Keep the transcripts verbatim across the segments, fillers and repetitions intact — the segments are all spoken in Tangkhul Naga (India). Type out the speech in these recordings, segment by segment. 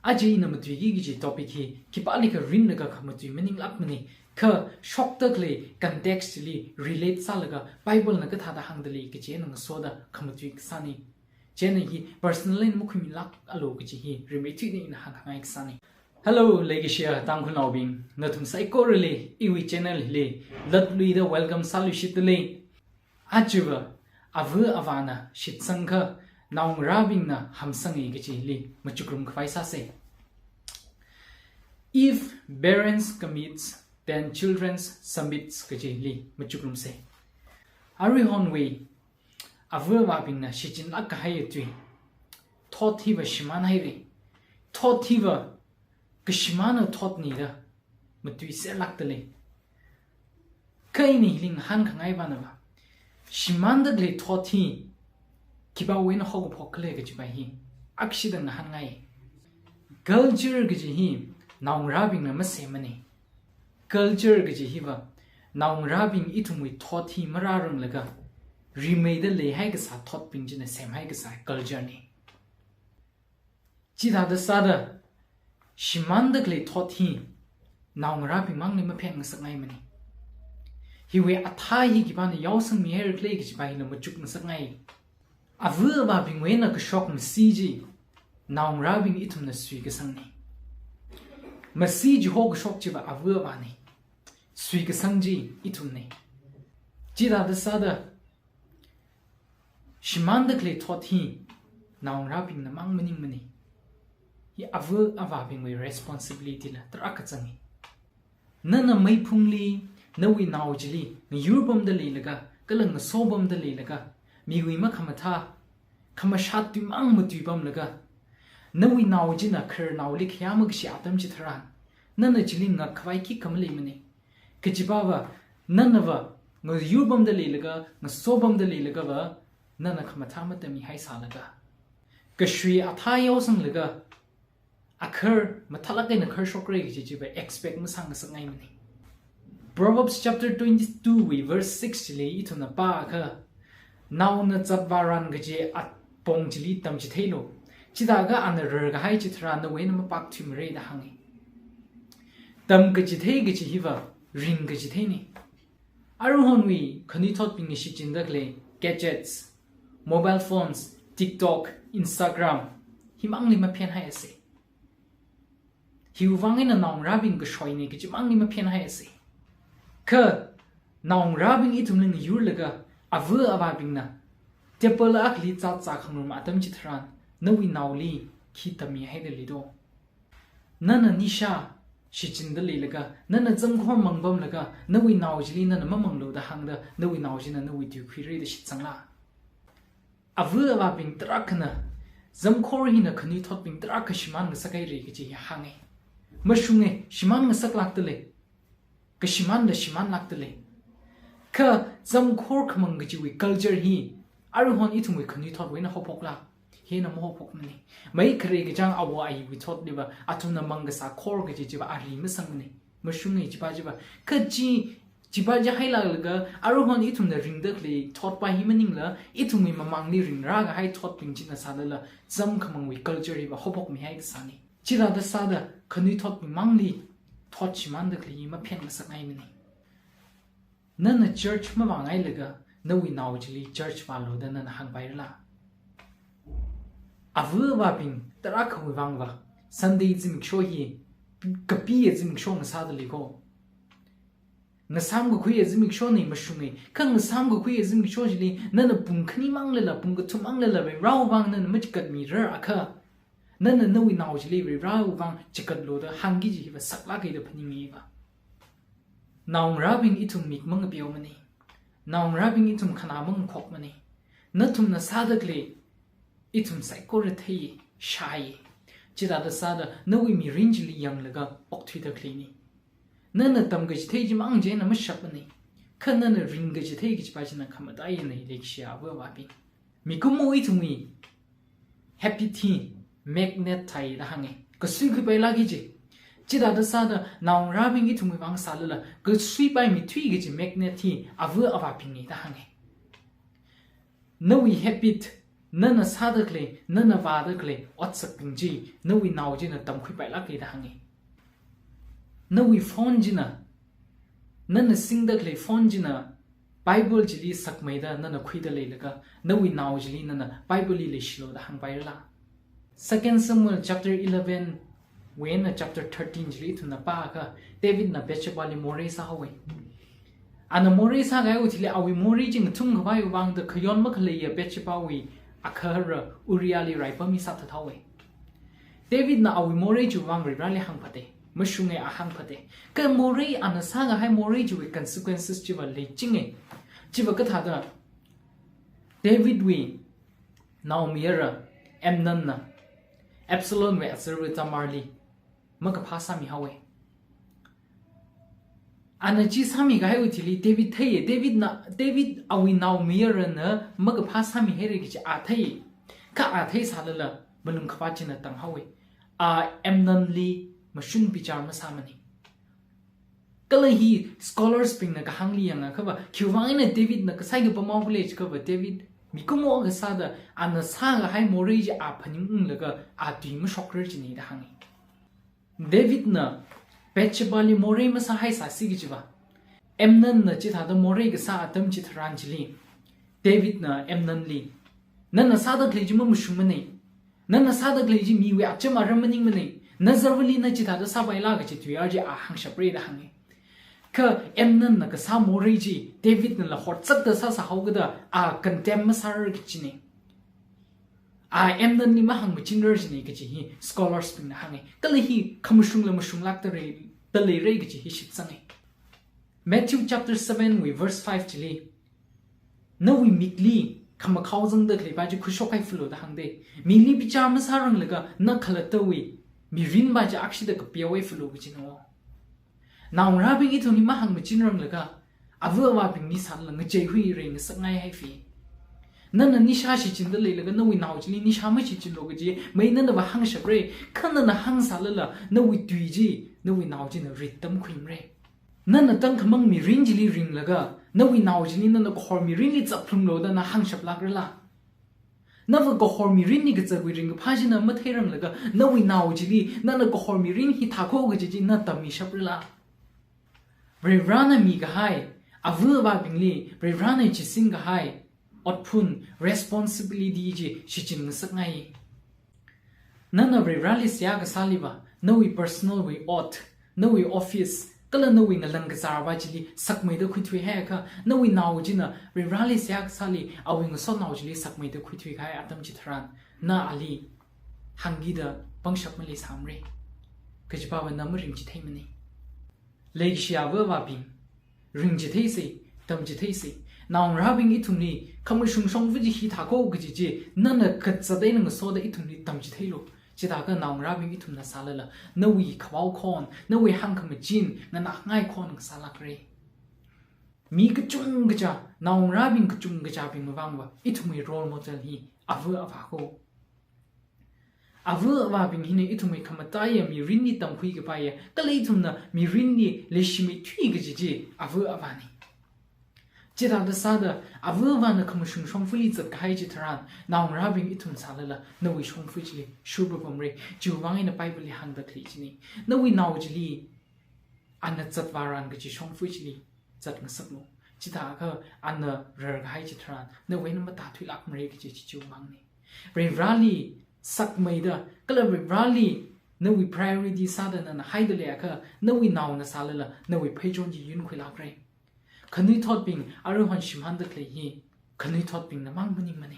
Aja ina matuiki kaji topic hi khipālikha rinlaga khamatui maninglākmana, kha shokda khalei context li relate sālaga Bible na kathāda hāngda lei kaji eina ngasoda khamatui kasāna. Chieina hi personal eina makhuimilākalu kaji hi rimeithuida ina hāngngai kasāna. Hello, leikashiya Tangkhulnaobing, nathum saikorali iwui channel hili latluida welcome sāluishitda lei. Ajava, ava avāna shitsangakha naongarābingna hamsanga kajili machukrumkhavai sāsa. If parents commits, then children submits kajili machukrumsa. Aruihonwui ava avābingna shichinlāk kahaiya tui, thot hiva shimānhaira. Thot hiva kashimāna thotna da matuiserlākda lei. Kha ina hili ngahānkhangai vānava, shimānda khalei thot hi khipāwui eina haokaphok khala kajiva hi akshida ngahānngai. Culture kaji hi naongarābingna masemana. Culture kaji hiva naongarābing ithumwui thot hi marāranglaga rimeida leihai kasā thotbing china semhai kasā culture na. Chithāda sāda shimānda khalei thot hi naongarābing mangli mapheenngasakngaimana. Hiwui athā hi khipāna yaosangmihaira khala kajiva hina machukngasakngai. Ava avābingwui eina kashok masi chi naongarābing ithumna suikasangna. Masi chi hokashok chiva ava avāna. Suikasang chi ithumna. Chithāda sāda shimānda khalei thot hi naongarābingna mang maningmana. Hi ava avābingwui responsibility la tarākha zanga. Nana meiphungli nawui nao chili ngayurpamda leilaga, kala ngasobamda leilaga, miwui makhamathā, khamashat tuimang matuipamlaga, nawui nao china khararnaoli khayā makashi atam chitharan, nana chili ngakkhavai khikha maleimana. Kajiva, nanava ngayurpamda leilaga, ngasobamda leilagava, nana khamathā matammihaisālaga, kashui athā yaosanglaga, akhar mathālāk eina kharshokra kaji chiva expect masāngasakngaimana. Proverbs chapter twenty-two wui verse six chili ithumna pākha, naona zatvāran kaji apong chili tamchitheilu. Chithākha ana rarkahai chitharan nawui eina mapakthuimara da hānga. Tamkachithei kaji hiva ringkachitheina. Aruihonwui khanuithotbingna shichinda khalei gadgets, mobile phones, TikTok, Instagram, himangli maphenhaisa. Hiwui vang eina naongarābing kashoina kachimangli maphenhaisa. Kha naongarābing ithumli ngayurlaga ava avābingna table akhali zat zākhangarum atam chitharan nawui naoli khi tammihaida lei do? Nana nisha shichinda leilaga, nana zamkhor mangpamlaga, nawui nao chili nana mamanglu da hāngda, nawui nao china nawui tui khuira da shitsangla? Ava avābing tarākhana zamkhor hina khanuithotbing tarākha shimānngasakhaira kaji hi hānga. Mashunga, shimānngasaklākda lei. Kashimānla shimānlākda lei. Kha zamkhor khamang kajiwui culture hi aruihon ithumwui khanuithotwui eina haophokla? Hina mahaophokmana. Mai khare kachang awo ayiwui thotliva, athumna mang kasā khor kaji chiva ari masangmana. Mashunga chiva chiva. Kha chi, chiva chi hailāklaga, aruihon ithumna ringda khalei thotva hi maningla, ithumwui mamangli ringrākahai thotbing china sālala, zam khamangwui culture hiva haophokmihai kasāna. Chithāda sāda khanuithotbing mangli thot shimānda khalei hi mapheenngasakngaimana. Nana church mavāngailaga nawui nao chili church vālu da nana hāngpairala? Ava avābing tarākhawui vangva Sunday zimiksho hi kapiya zimiksho ngasāda lei ko. Ngasāmkakhuiya zimikshona mashunga, kha ngasāmkakhuiya zimiksho chili nana pung khani manglala, pung kathum manglala Varivarāwui vang nana machikatmirar akha, nana nawui nao chili Varivarāwui vang chikatlu da hāngki kaji hiva saklāka da phaninga iva. Naongarābing ithum mik mangapeomana. Naongarābing ithum khanā mangakhokmana. Nathumna sāda khalei ithum saikora theiya, shāya. Chithāda sāda nawui mirin chili yanglaga okthuida khaleina. Nana tamkachithei chimang china mashapmana. Kha nana ringkachithei kajiva china khamataiyana, leikashiya ava avābing. Mikumo ithumwui habit hi magnet thāi da hānga. Kasuikhuipailāka kaji. Chithāda sāda naongarābing ithumwui vang sālala kasuipaimi thui kaji magnet hi ava avābingna da hānga. Nawui habit, Nana sāda khalei, nana vāda khalei otsakbing chi, nawui nao china tamkhuipailāka da hānga. Nawui phone china, nana singda khalei phone china, Bible chili sakmeida nana khuida leilaga, nawui nao chili nana Bible li leishilu da hāngpairala? Second Samuel chapter eleven wui eina chapter thirteen chili ithumna pākha, Davidna Bathshebali morei sāhaowa. Ana morei sākahaiwui thili awui morei chi ngathumkhavai vangda khayon makhaleiya Bathshebawui agahara Uriahli raipami sāthathaowa. Davidna awui morei chiwui vang Varivarali hāngphata, mashunga a hāngphata. Kha morei, ana sākahai morei chiwui consequences chiva leichinga. Chiva kathāda, Davidwui naomayara Amnonna Absalomwui azarva Tamarli makaphā sāmihaowa. Ana chi sāmikahaiwui thili David theiya, Davidna, David awui naomayarana makaphā sāmihaira kaji a thei. Kha a theisālala malung khavāt china tanghaowa. A Amnonli mashun bichar masāmana. Kala hi scholars bingna kahāngli yangakhava, khiwui vang eina Davidna kasai kapamao khala jiakhava, David mikumo akha sāda ana sākahai morei chi a phaningunglaga a tui mashokrar jina da hānga. Davidna Bathshebali morei masāhaisāsi kajiva, Amnonna chithāda morei kasā atam chitharan chili, Davidna Amnonli, nana sāda khalei chi mamashungmana. Nana sāda khalei chi miwui acham aram maningmana. Nazarvali na chithāda sāpaila kaji tuiyār chi a hāngshapra da hānga. Kha Amnonna kasā morei chi Davidnala hotsakta sāsāhaokida a condemn masārar kajina. A Amnonli mahāngmachinrar jina kaji hi scholars bingna hānga. Kala hi khamashungla mashunglākda lei, da leira kaji hi shitsanga. Matthew chapter seven wui verse five chili, nawui mikli khamakhao zangda khaleipa chi khuishokhaiphalu da hāngda. Mili bichar masāranglaga na khalattawui mirinpa chi akshida kapeohaiphalu kajina. Naongarābing, ithumli mahāngmachinranglaga, ava avābingli sālala ngacheihuira ngasakngai haifei. Nana nisha shichinda leilaga nawui nao chili nisha mashichinlu kaji mei nanava hāngshapra, kha nana hāngsālala nawui tui chi nawui nao china rit tamkhuimara. Nana tangkhamang mirin chili ringlaga, nawui nao chili nana kahor mirinli zaplunglu da na hāngshaplākrala? Nava kahor mirinli kazatwui ringkaphā china matheiranglaga, nawui nao chili nana kahor mirin hithākho kaji chi na tammishaprala? Varivarana mikahai, ava avābingli Varivarana chisingkahai otphun, responsibility chi shichin ngasakngai. Nana Varivarali seihā kasāliva, nawui personal wui ot, nawui office, kala nawui ngalang kazārva chili sakmeida khuithuihaiakha, nawui nao china Varivarali seihā kasāli awui ngasotnao chili sakmeida khuithuikahai atam chitharan, na ali hāngkida pangshap maleisāmara. Kajipava na maringchitheimana. Leikashi ava avābing, ringchitheisa, tamchitheisa. Naongarābing, ithumli khamashung shongfa chi hithākho kaji chi nana kazat eina ngasoda ithumli tamchitheilu. Chithākha naongarābing, ithumna sālala nawui khavao khon, nawui hāngkhamachin nganāngai khon ngasālākra. Mi kachungkacha, naongarābing kachungkachabing mavangva ithumwui role model hi ava avākho. Ava avābing hina ithumwui khamataiya mirinli tamkhui kapaiya, kala ithumna mirinli leishimeithui kaji chi ava avāna. Chithāda sāda ava avāna khamashung shongfali zatkahai chitharan, naongarābing, ithum sālala nawui shongfa chili shurpapamra. Chiwui vang eina Bible li hāngda khalei china, nawui nao chili ana zatvāran kaji shongfa chili zat ngasaklu. Chithākha ana rarkahai chitharan nawui eina matāthuilākmara kaji chi chiwui vangna. Varivarali sakmeida, kala Varivarali nawui priority sāda nana haida leiakha, nawui naona sālala nawui pheichon chi yunkhuilākra. Khanuithotbing aruihon shimānda khalei hi khanuithotbingna mang maningmana.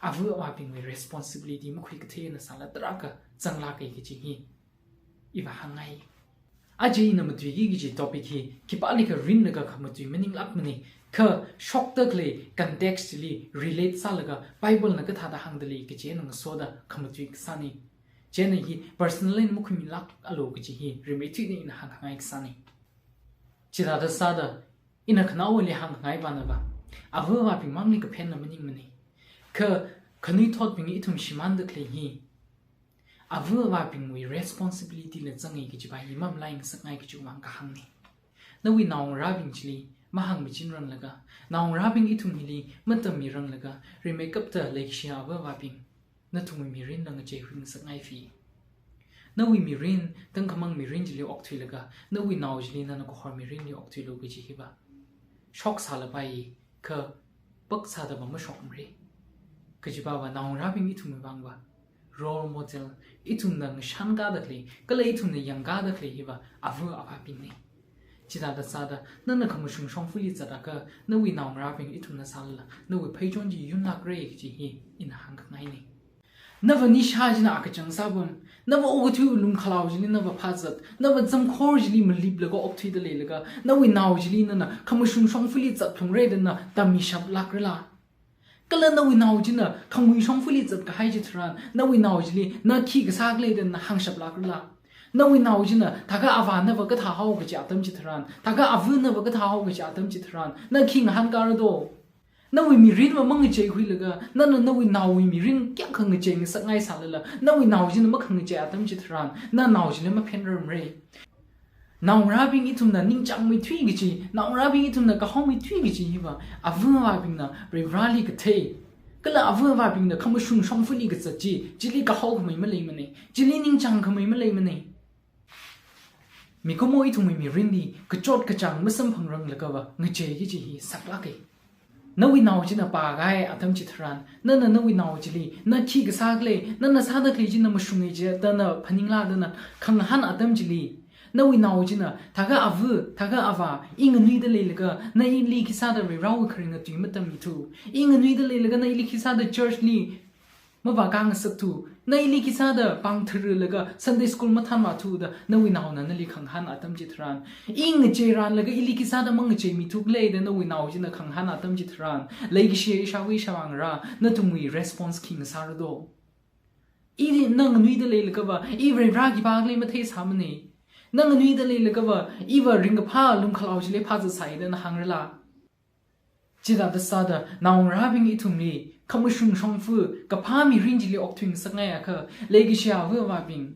Ava avābingwui responsibility makhui kathei eina sālala tarākha zanglāka kaji hi iva hāngngai. Aja ina matuiki kaji topic hi khipālikha rinlaga khamatui maninglākmana, kha shokda khalei context li relate sālaga Bible na kathāda hāngda lei kaji eina ngasoda khamatui kasāna. Chieina hi personal eina makhuimilākalu kaji hi rimeithuina ina hāngngai kasāna. Chithāda sāda, ina khanaowali hāngngai panava, ava avābing mangli kaphenna maningmana. Kha khanuithotbing ithum shimānda khalei hi ava avābingwui responsibility la zangai kajiva hi mamalai ngasakngai kajiwui vang kahāngna. Nawui naongarābing chili Mahāngmichinranglaga, naongarābing ithum hili matammiranglaga, rimeikapta leikashiya ava avābing, nathumwui mirinla ngacheihui ngasakngai fi. Nawui mirin, tangkhamang mirin chili okthuilaga, nawui nao chili nana kahor mirinli okthuilu kaji hiva shoksālapai, kha paksāda va mashokmara. Kajiva va naongarābing ithumwui vang va role model, ithumna ngashankāda khalei, kala ithumna yangkāda khalei hiva ava avābingna. Chithāda sāda, nana khamashung shongfali zatakha, nawui naongarābing ithumna sālala, nawui pheichon chi yunlākra kaji hi ina hāngkhangaina. Nava nisha china akachang sāpam, nava okathui lungkhalao chili nava phāzat, nava zamkhor chili maliplaga okthuida leilaga, nawui nao chili nana khamashung shongfali zatphalungra da na tammishaplākrala? Kala nawui nao china khangui shongfali zatkahai chitharan, nawui nao chili na khi kasā khala da na hāngshaplākrala? Nawui nao china thākha avā nava kathāhao kaji atam chitharan, thākha ava nava kathāhao kaji atam chitharan, na khi ngahānkāra do? Nawui mirin va mangacheihuilaga, nana nawui naowui mirin kayākha ngachei ngasakngai sālala, nawui nao china makhangachei atam chitharan, na nao chili maphenrarmara. Naongarābing ithumna ningchāngmeithui kaji, naongarābing ithumna kahaomeithui kaji hiva, ava avābingna Varivarali kathei, kala ava avābingna khamashung shongfali kazat chi, chili kahaokhamei maleimana, chili ningchāngkhamei maleimana. Mikumo ithumwui mirinli kachot kachāng masamphangranglagava ngachei kaji hi saklāka. Nawui nao china pākahai atam chitharan, nana nawui nao chili, na khi kasā khala, nana sāda khalei chi na mashunga kaji da na phaninglāda na khangahān atam chili, nawui nao china, thākha ava, thākha avā, i nganuida leilaga, na ili khi sāda Varivarawui kharinga tui matammithu. I nganuida leilaga, na ili khi sāda church li mavākā ngasakthu, na ili khi sāda pāngtharlaga Sunday school mathānvāthu da nawui naona nali khangahān atam chitharan, i ngacheiranlaga ili khi sāda mangacheimithu khala da nawui nao china khangahān atam chitharan, leikashiya ishāva ishāvā ngarā, nathumwui response khi ngasāra do? I, na nganuida leilagava, i Varivara khipā khala matheisāmana. Na nganuida leilagava, iva ringkaphā lungkhalao chili phāzatsai da na hāngrala? Chithāda sāda, naongarābing ithumli, khamashung shongfa, kaphā mirin chili okthui ngasakngaiakha, leikashiya ava avābing,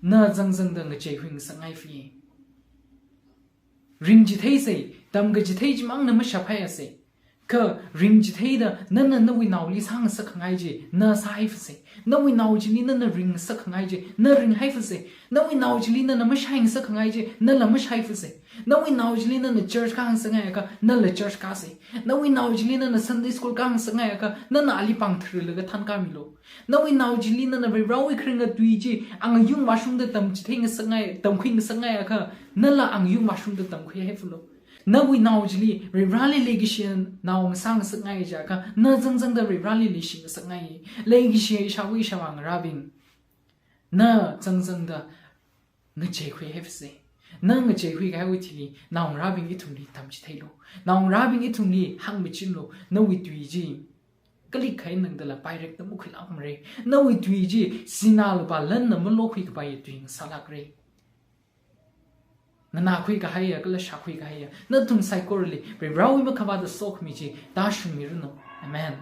na zangzangda ngacheihui ngasakngai fi. Ringchitheisa, tamkachithei chimangna mashaphaisa. Kha ringchitheida, nana nawui naoli sāngasakkhangai chi, na sāhaifasa. Nawui nao chili nana ringngasakkhangai chi, na ringhaifasa. Nawui nao chili nana mashai ngasakkhangai chi, nala mashaifasa. Nawui nao chili nana church kāngasakngaiakha, nala church kāsa. Nawui nao chili nana Sunday school kāngasakngaiakha, nana ali pāngtharlaga thānkāmilu. Nawui nao chili nana Varivarawui kharinga tui chi, angayung vāshungda tamchithei ngasakngai, tamkhui ngasakngaiakha, nala angayung vāshungda tamkhuihaifalu. Nawui nao chili Varivarali leikashiya nao ngasā ngasakngai jiakha, na zangzangda Varivarali leishi ngasakngai. Leikashiya ishāva ishāvā ngarābing, na zangzangda ngacheikhuihaifasa. Na ngacheikhuikahaiwui thili, naongarābing ithumli tamchitheilu. Naongarābing ithumli hāngmichinlu, nawui tui chi kalik kahai nangdala pairekda makhuilākmara. Nawui tui chi sinā lupā lanna malokhui kapai tui ngasālākra. Nganākhui kahaiya, kala shākhui kahaiya, nathum saikorali Varivarawui makhavāta sokhami chi tāshungmiranu. Amen.